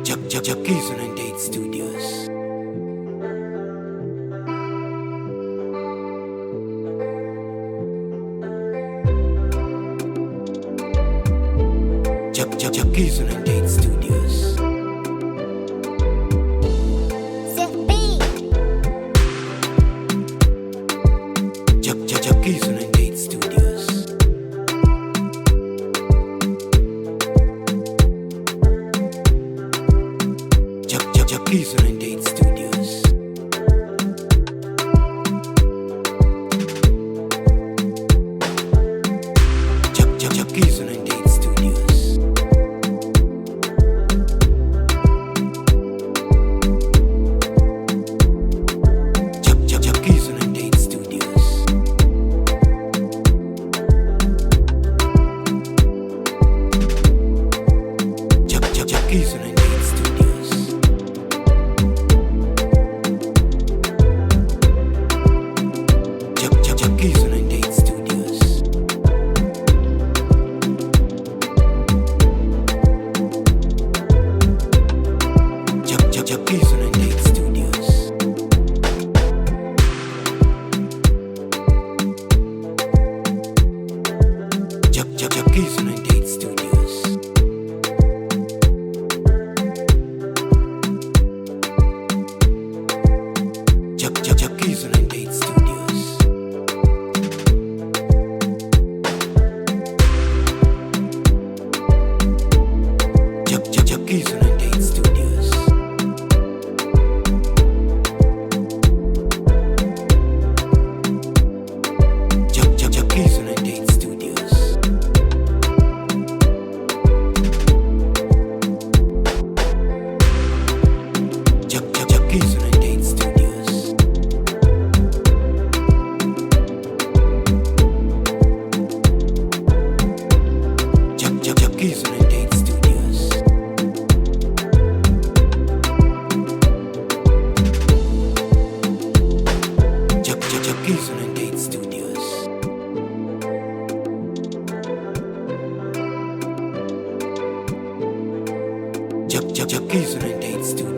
Jackies 98 Studios. Jackies 98 Studios. Jackies 98 Studios. Jackies 98 Studios. Jackies 98 Studios. Jackies 98 Studios. Jackies 98 Studios. Jackies 98 Studios. Jackies 98 Studios. Jackies 98 Studios. Jackies 98 Studios. Jackies 98 Studios. Jackies 98 Studios. Jackies 98 Studios. Jackies 98 Studios. Jackies 98 Studios. Jackies 98 Studios.